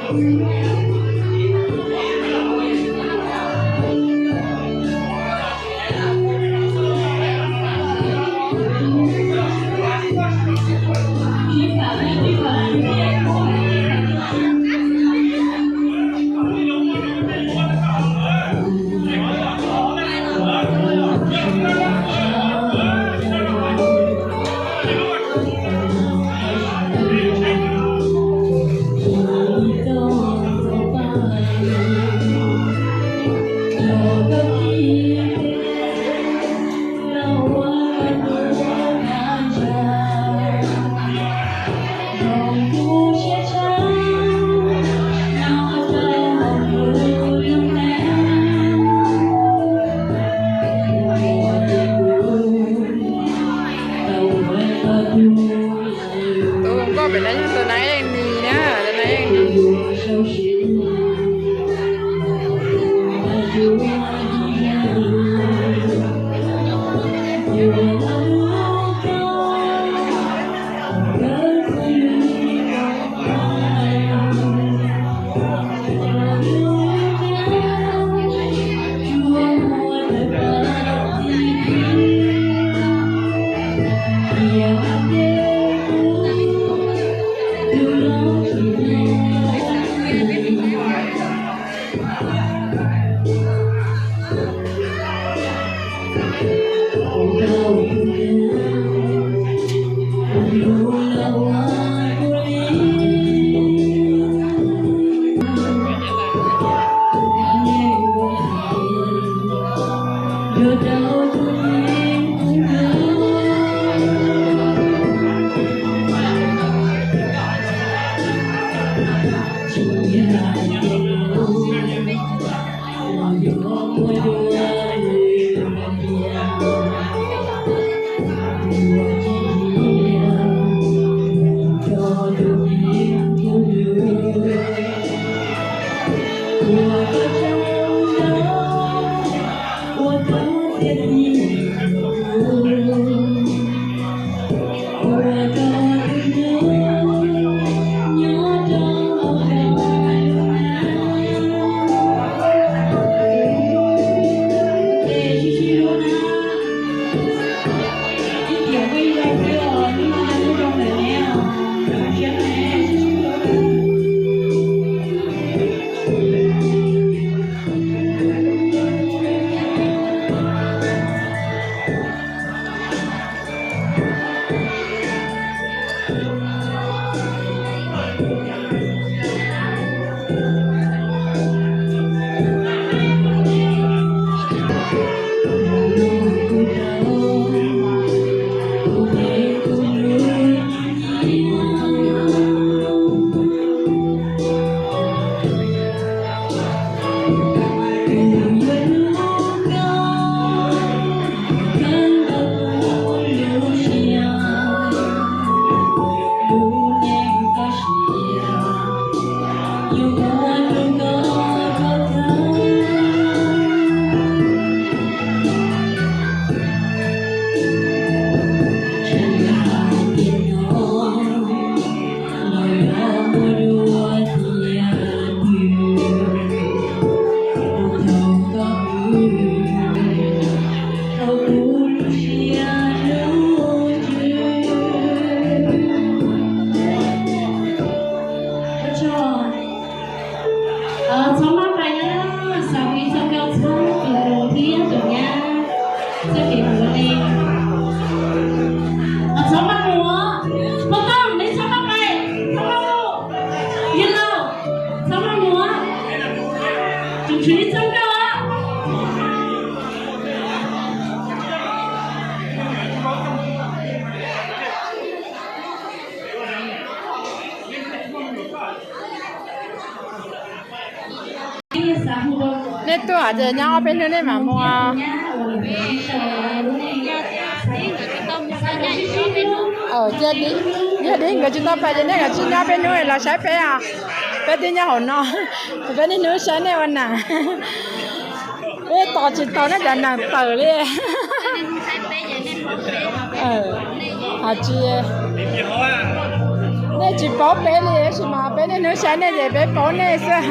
Tus nkauj pem no yog tus Nais Eej Nis na, tus Nais Eej Nis. Txhob maj pais na, xav hu ib txoj nkauj txhawb tus nus thiab tus nyab txoj kev mus ua neej. Txhob maj mus, pog Tooj, neb txhob maj pais, txhob maj mus, yawg laus, txhob maj mus, tseem tshuav ib txoj nkauj os. Nej tuaj ces nyob ob peb hnub nej mam mus. Yog li nkawd tsis tau pais ces nej kav tsij nyob peb hnub los saib peb os. Peb twb nyob hauv no, peb niaj hnub saib nej ua nas. Peb tos tsis tau nej cov nas tawm li. Hais tsis Nej tsis paub peb li, tab sis mas peb niaj hnub saib nej ces peb paub nej xwb.